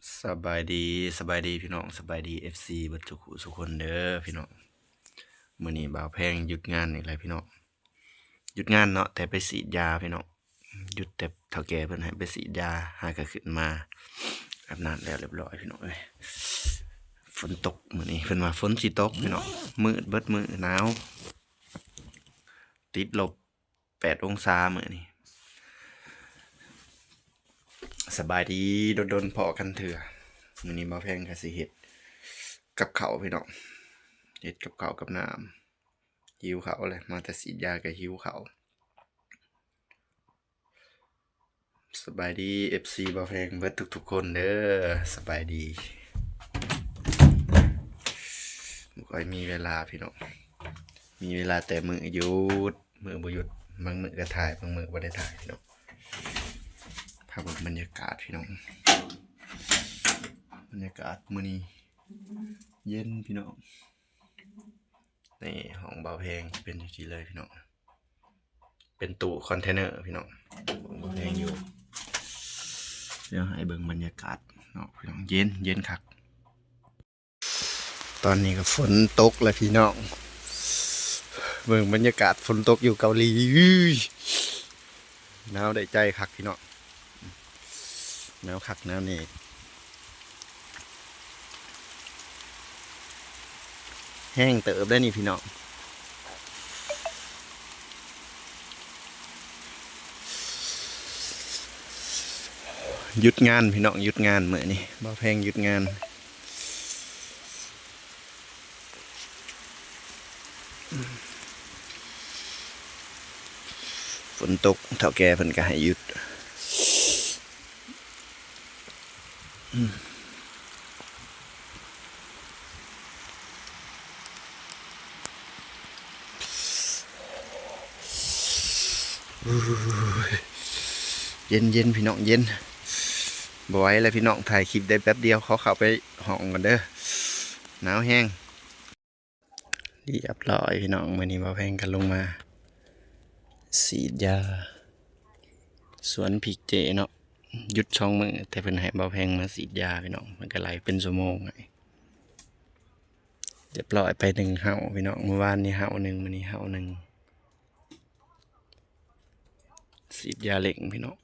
ສະບາຍດີ ສະບາຍດີພີ່ນ້ອງ ສະບາຍດີເອັຟຊີເບິດທຸກຜູ້ທຸກຄົນເດີພີ່ນ້ອງ. ມື້ນີ້ບ່າວແພງຢຸດງານອີກແລ້ວພີ່ນ້ອງ ຢຸດງານເນາະ ແຕ່ໄປສີດຢາພີ່ນ້ອງ ຢຸດແຕ່ເຖົ້າແກ່ເພິ່ນໃຫ້ໄປສີດຢາ ຫາກະຂຶ້ນມາອາບນ້ຳແລ້ວຮຽບຮ້ອຍພີ່ນ້ອງເອີຍ. ຝົນຕົກມື້ນີ້ ເພິ່ນວ່າຝົນຊິຕົກພີ່ນ້ອງ ມືດເບິດມື້ ໜາວ ຕິດລົບ ແປດອົງສາມື້ນີ້. ສະບາຍດີ ດົນໆພໍ້ກັນເທື່ອ. ມື້ນີ້ບ່າວແພງກະຊິເຮັດກັບເຂົ້າພີ່ນ້ອງ ເຮັດກັບເຂົ້າກັບນ້ຳ ຫິວເຂົ້າແຫຼະ ມາແຕ່ສີດຢາກະຫິວເຂົ້າ. ສະບາຍດີເອັຟຊີບ່າວແພງເບິດທຸກໆຄົນເດີ ສະບາຍດີ. ບໍ່ຄ່ອຍມີເວລາພີ່ນ້ອງ ມີເວລາແຕ່ມື້ຢຸດ ມື້ບໍ່ຢຸດ ບາງມື້ກະຖ່າຍ ບາງມື້ບໍ່ໄດ້ຖ່າຍພີ່ນ້ອງ. ພາເບິ່ງບັນຍາກາດພີ່ນ້ອງ ບັນຍາກາດມື້ນີ້ເຢັນພີ່ນ້ອງ. ນີ້ຫ້ອງບ່າວແພງເປັນຈັ່ງຊີ້ເລີຍພີ່ນ້ອງ ເປັນຕູ້ຄອນເທນເນີພີ່ນ້ອງ ຂອງບ່າວແພງຢູ່. ດຽວໃຫ້ເບິ່ງບັນຍາກາດເນາະພີ່ນ້ອງ ເຢັນ ເຢັນຄັກ. ຕອນນີ້ກະຝົນຕົກແລ້ວພີ່ນ້ອງ ເບິ່ງບັນຍາກາດຝົນຕົກຢູ່ເກົາຫຼີ ໜາວໄດ້ໃຈຄັກພີ່ນ້ອງ ໜາວຄັກໜາວແນ່ ແຮງເຕີບໄດ໋ນີ້ພີ່ນ້ອງ. ຢຸດງານພີ່ນ້ອງ ຢຸດງານມື້ນີ້ ບ່າວແພງຢຸດງານ. ຝົນຕົກ ເຖົ້າແກ່ເພິ່ນກະໃຫ້ຢຸດ. ເຢັນໆພີ່ນ້ອງ ເຢັນ ບໍ່ໄຫວແລ້ວພີ່ນ້ອງ ຖ່າຍຄລິບໄດ້ແປັບດຽວ ຂໍເຂົ້າໄປຫ້ອງກ່ອນເດີ ໜາວແຮງ. ຮຽບຮ້ອຍພີ່ນ້ອງ ມື້ນີ້ບ່າວແພງກະລົງມາສີດຢາສວນພິກເຈ້ເນາະ ຢຸດສອງມື້ ແຕ່ເພິ່ນໃຫ້ບ່າວແພງມາສີດຢາພີ່ນ້ອງ ມັນກະໄລ່ເປັນຊົ່ວໂມງໃຫ້. ຮຽບຮ້ອຍ ໄປໜຶ່ງເຫົ້າພີ່ນ້ອງ ມື້ວານນີ້ເຫົ້າໜຶ່ງ ມື້ນີ້ເຫົ້າໜຶ່ງ ສີດຢາເລັ່ງພີ່ນ້ອງ.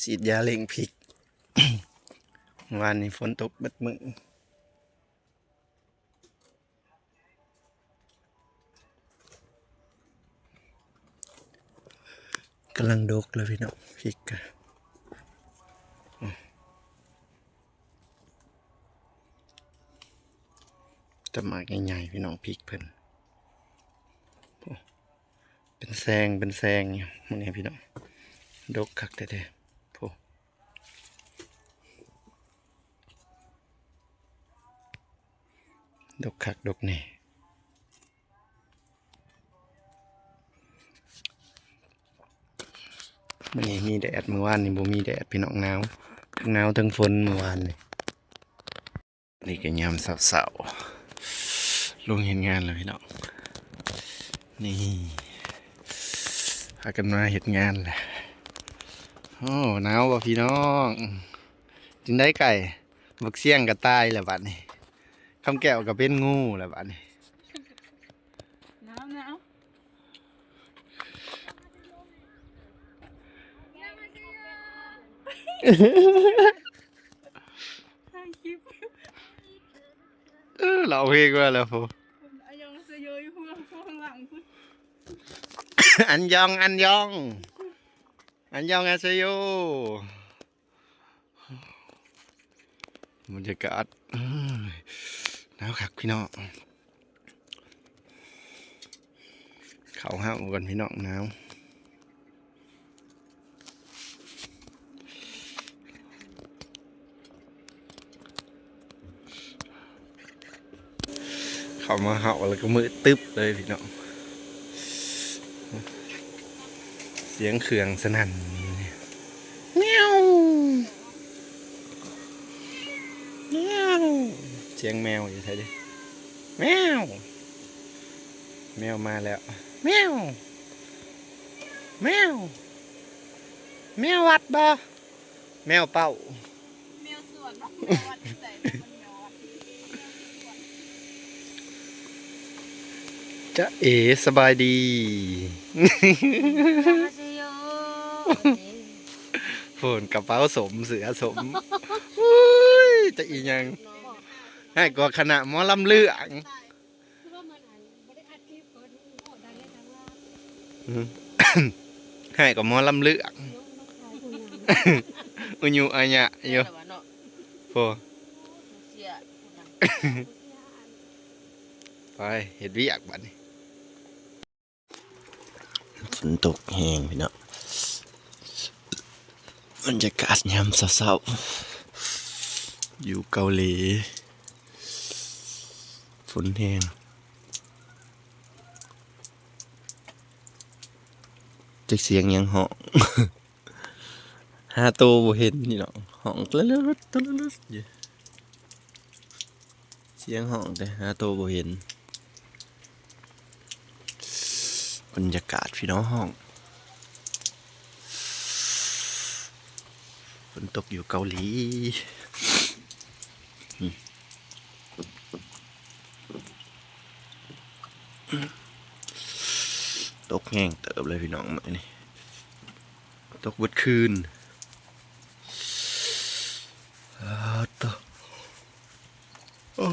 ສີດຢາເລັ່ງພິກ ວານນີ້ຝົນຕົກເບິດມື້ ກຳລັງດົກເລີຍພີ່ນ້ອງ ພິກກະ ແຕ່ໝາກໃຫຍ່ໆພີ່ນ້ອງ ພິກເພິ່ນ ເປັນແຊງເປັນແຊງຢູ່ມື້ນີ້ພີ່ນ້ອງ ດົກຄັກແທ້ໆ ໂອ້ ດົກຄັກດົກແນ່. ມື້ນີ້ມີແດດ ມື້ວານນີ້ບໍ່ມີແດດພີ່ນ້ອງ ໜາວ ທັງໜາວທັງຝົນມື້ວານນີ້. ນີ້ກະຍາມເຊົ້າໆ ລົງເຮັດງານແລ້ວພີ່ນ້ອງ ນີ້ ພາກັນມາເຮັດງານແຫຼະ. ໂອ້ ໜາວບໍ່ພີ່ນ້ອງ ຈັ່ງໃດໄກ່ ບັກຊຽງກະຕາຍແລ້ວບາດນີ້ ຄຳແກ້ວກະເປັນງູແລ້ວບາດນີ້. ໜາວ ໜາວ. ຖ່າຍຄລິບ ເອີ ລາວເພງວ່າແລ້ວພຸ້ນ ອາຍອງອາເຊໂຍຢູ່ພຸ້ນ ຂ້າງຫຼັງພຸ້ນ ອັນຢອງ ອັນຢອງ ອັນຢອງອາເຊໂຍ. ບັນຍາກາດ ເອີ ໜາວຄັກພີ່ນ້ອງ ເຂົ້າເຮົາກ່ອນພີ່ນ້ອງ ໜາວ. ເຂົ້າມາເຮົາແລ້ວກະມືດຕຶບເລີຍພີ່ນ້ອງ ສຽງເຄື່ອງສະໜັ່ນ ແມວ ແມວ ສຽງແມວຢູ່ໃສເດ ແມວ. ແມວມາແລ້ວ ແມວ ແມວ ແມວວັດບໍ່? ແມວເປົ້າ ແມວສວນເນາະ ແມວວັດໃສ ມັນແມວວັດ ແມວສວນ. ຈ໊ະເອ ສະບາຍດີ ໂພນ ກະເປົາສົມ ເສື້ອສົມ ອຸ້ຍ ຈະອີຫຍັງ ໃຫ້ກວ່າຄະນະໝໍລຳເລື່ອງ. ອືມ ໃຫ້ກໍໝໍລຳເລື່ອງ ອຸຍຸອາຍະຢູ່ ໂພ ໄປເຮັດວຽກບັດນີ້. ຝົນຕົກແຮງພີ່ນ້ອງ ບັນຍາກາດຍາມເຊົ້າໆ ຢູ່ເກົາຫຼີ ຝົນແຮງ. ຈັກສຽງຫຍັງຮ້ອງ ຫາໂຕບໍ່ເຫັນພີ່ນ້ອງ ຮ້ອງຕະລຶດຕະລຶດຢູ່ ສຽງຮ້ອງແຕ່ຫາໂຕບໍ່ເຫັນ. ບັນຍາກາດພີ່ນ້ອງ ຝົນຕົກຢູ່ເກົາຫຼີ ຕົກແຮງເຕີບເລີຍພີ່ນ້ອງ ມື້ນີ້ຕົກເບິດຄືນ. ອາ ໂຕ ໂອ້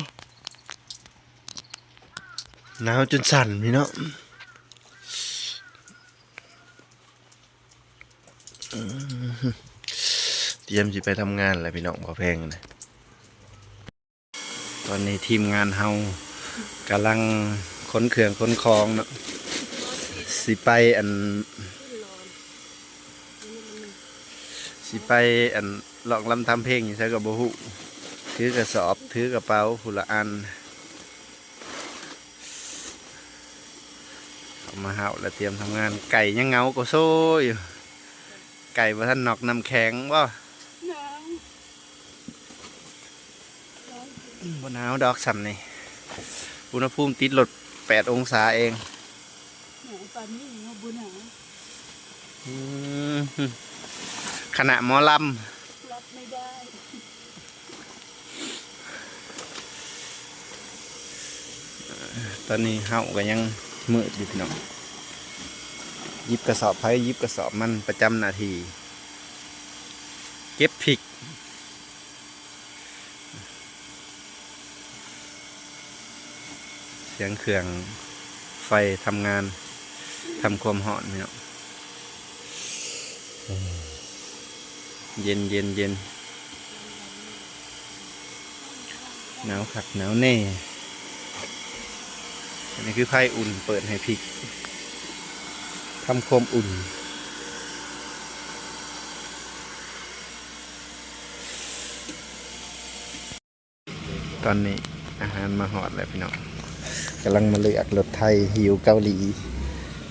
ໜາວຈົນສັ່ນພີ່ນ້ອງ. ອືມ ຕຽມຊິໄປທຳງານແລ້ວພີ່ນ້ອງ ບໍ່ແພງນະ. ຕອນນີ້ທີມງານເຮົາກຳລັງຂົນເຄື່ອງຂົນຂອງເນາະ ຊິໄປອັນ ຊິໄປອັນ ຮ້ອງລຳທຳເພງຢູ່ໃສກໍບໍ່ຮູ້ ຖືກະສອບ ຖືກະເປົາຜູ້ລະອັນ. ເຂົ້າມາເຮົາແລ້ວຕຽມທຳງານ ໄກ່ຍັງເຫງົາກວ່າໂຊຢູ່ ໄກ່ບໍ່ທັນນອກນ້ຳແຂງບໍ່? ບໍ່ໜາວດອກຊ່ຳນີ້ ອຸນຫະພູມຕິດລົບແປດອົງສາເອງ. ໂອ້ ປານນີ້ຍັງບໍ່ໜາວ ອືມ ຄະນະໝໍລຳ ຮັບໄມ່ໄດ້. ຕອນນີ້ເຮົາກໍຍັງມືດຢູ່ພີ່ນ້ອງ ຫຍິບກະສອບໃຜຫຍິບກະສອບມັນ ປະຈຳໜ້າທີ່ເກັບພິກ. ສຽງເຄື່ອງໄຟທຳງານ ທຳຄວາມຮ້ອນພີ່ນ້ອງ ເຢັນໆໆ ໜາວຄັກໜາວແນ່. ອັນນີ້ຄືໄຟອຸ່ນ ເປີດໃຫ້ພິກທຳຄວາມອຸ່ນ. ຕອນນີ້ອາຫານມາຮອດແລ້ວພີ່ນ້ອງ ກຳລັງມາເລືອກລົດໄທຫິວເກົາຫຼີ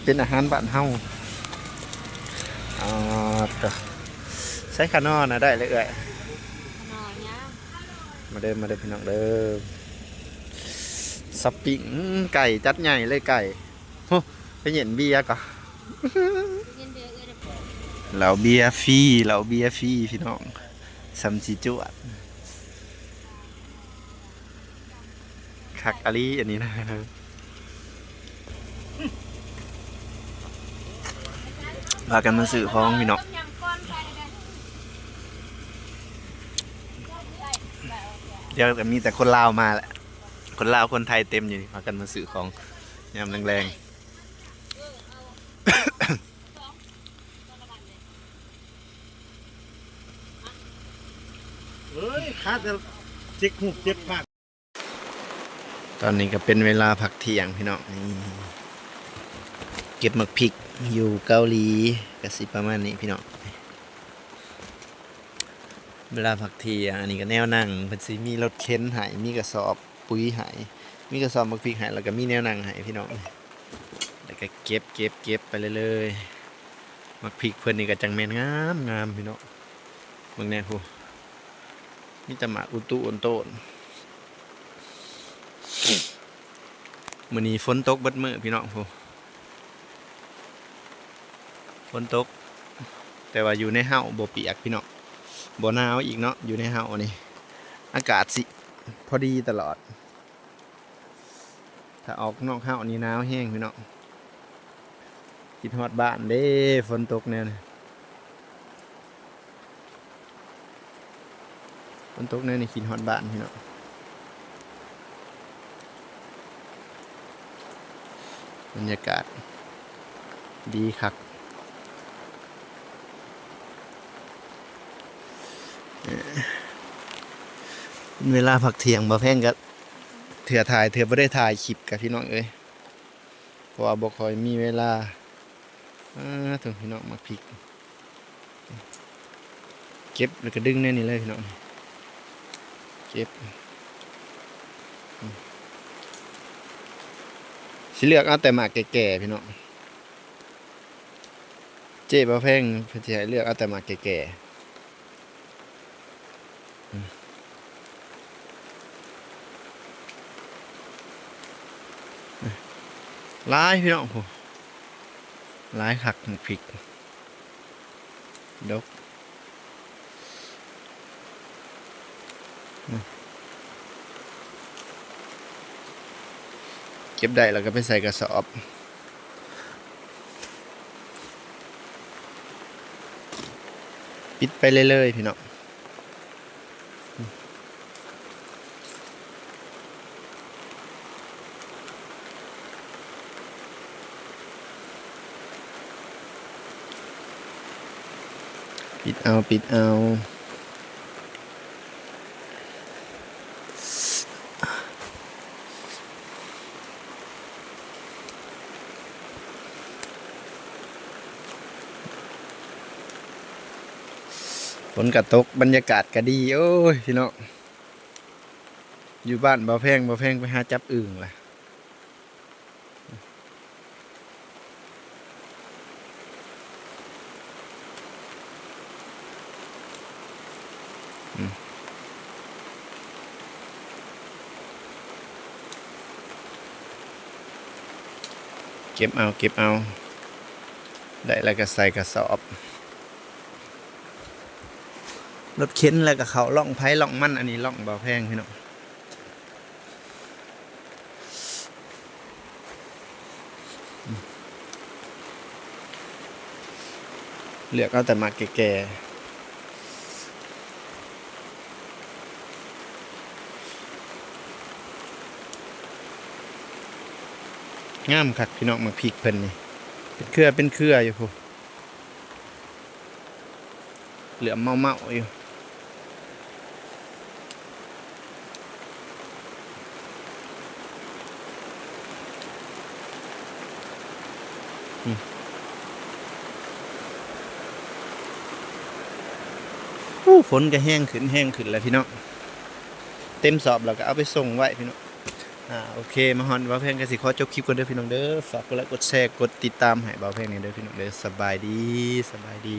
ເປັນອາຫານບ້ານເຮົາ. ອາ ໂຕ ໃສ່ຂະໜໍ່ນະ ໄດ້ເລີຍເອື້ອຍ ຂະໜໍ່ຍາວ. ມາເດີ ມາເດີພີ່ນ້ອງເດີ ຊັອບປິງ ອືມ ໄກ່ຈັດໃຫຍ່ເລີຍໄກ່. ໂຫ ໄປເຢັນເບຍກໍ ເຫຼົ້າເບຍຟຣີ ເຫຼົ້າເບຍຟຣີພີ່ນ້ອງ ສ່ຳຊິຈວດ ຄັກອີ່ຫຼີອັນນີ້ນະ. ພາກັນມາຊື້ຂອງພີ່ນ້ອງ ດຽວກໍມີແຕ່ຄົນລາວມາແຫຼະ ຄົນລາວຄົນໄທເຕັມຢູ່ນີ້ ພາກັນມາຊື້ຂອງຍາມແລງໆ. ເອີຍ ຄາແຕ່ເຈັກຮູບເຈັກພາບ. ຕອນນີ້ກໍເປັນເວລາພັກທ່ຽງພີ່ນ້ອງ ນີ້ ເກັບໝາກພິກຢູ່ເກົາຫຼີ ກໍຊິປະມານນີ້ພີ່ນ້ອງ. ເວລາພັກທ່ຽງ ອັນນີ້ກໍແນວນັ່ງ ເພິ່ນຊິມີລົດເຂັນໃຫ້ ມີກະສອບປຸຍໃຫ້ ມີກະສອບໝາກພິກໃຫ້ ແລ້ວກໍມີແນວນັ່ງໃຫ້ພີ່ນ້ອງ ແລ້ວກໍເກັບ ເກັບ ເກັບໄປເລື້ອຍໆ. ໝາກພິກເພິ່ນນີ້ກໍຈັ່ງແມ່ນງາມໆ ພີ່ນ້ອງ ເບິ່ງແດ່ພຸ້ນ ມີແຕ່ໝາກອຸຕຸອຸນໂຕນ. ມື້ນີ້ຝົນຕົກເບິດມື້ພີ່ນ້ອງ ໂອ້ ຝົນຕົກ ແຕ່ວ່າຢູ່ໃນເຮົາບໍ່ປຽກພີ່ນ້ອງ ບໍ່ໜາວອີກເນາະ ຢູ່ໃນເຮົານີ້ ອາກາດຊິພໍດີຕະຫຼອດ ຖ້າອອກນອກເຮົານີ້ໜາວແຮງພີ່ນ້ອງ ຄິດຮອດບ້ານເດ້ ຝົນຕົກແນວນີ້. ຝົນຕົກແນວນີ້ຄິດຮອດບ້ານພີ່ນ້ອງ ບັນຍາກາດດີຄັກ ເອີ ເວລາພັກທ່ຽງ ບ່າວແພງກະເທື່ອຖ່າຍເທື່ອບໍ່ໄດ້ຖ່າຍຄລິບກະພີ່ນ້ອງເອີຍ ເພາະວ່າບໍ່ຄ່ອຍມີເວລາ ອາ ໂທ້ ພີ່ນ້ອງ ໝາກພິກ ເກັບແລ້ວກະດຶງແນວນີ້ເລີຍພີ່ນ້ອງ ເກັບ ຊິເລືອກເອົາແຕ່ໝາກແກ່ໆ ພີ່ນ້ອງ ເຈ້ບ່າວແພງເພິ່ນຊິໃຫ້ເລືອກເອົາແຕ່ໝາກແກ່ໆ. ຫຼາຍພີ່ນ້ອງ ໂອ້ ຫຼາຍຄັກ ໝາກພິກດົກ ເກັບໄດ້ແລ້ວກະໄປໃສ່ກະສອບ ປິດໄປເລື້ອຍໆ ພີ່ນ້ອງ ປິດເອົາ ປິດເອົາ. ຝົນກະຕົກ ບັນຍາກາດກະດີ ໂອ້ຍ ພີ່ນ້ອງ ຢູ່ບ້ານບ່າວແພງ ບ່າວແພງໄປຫາຈັບອຶ່ງລະ. ເກັບເອົາ ເກັບເອົາ ໄດ້ແລ້ວກະໃສ່ກະສອບ ລົດເຂັນແລ້ວກະເຂົ້າລ່ອງໃຜລ່ອງມັນ ອັນນີ້ລ່ອງບ່າວແພງ ພີ່ນ້ອງ. ເລືອກເອົາແຕ່ໝາກແກ່ໆ ງາມຄັກພີ່ນ້ອງ ໝາກພິກເພິ່ນນີ້ ເປັນເຄືອເປັນເຄືອຢູ່ພຸ້ນ. ເຫຼື້ອມເມົາໆຢູ່ ໂອ້ ຝົນກະແຮງຂຶ້ນ ແຮງຂຶ້ນແລ້ວພີ່ນ້ອງ ເຕັມສອບແລ້ວກະເອົາໄປສົ່ງໄວ້ພີ່ນ້ອງ. ອາ ໂອເຄ ມາຮອດບ່າວແພງກະຊິຂໍຈົບຄລິບກ່ອນເດີພີ່ນ້ອງເດີ ຝາກກົດໄລກົດແຊ ກົດຕິດຕາມໃຫ້ບ່າວແພງແດ່ເດີພີ່ນ້ອງເດີ ສະບາຍດີ ສະບາຍດີ.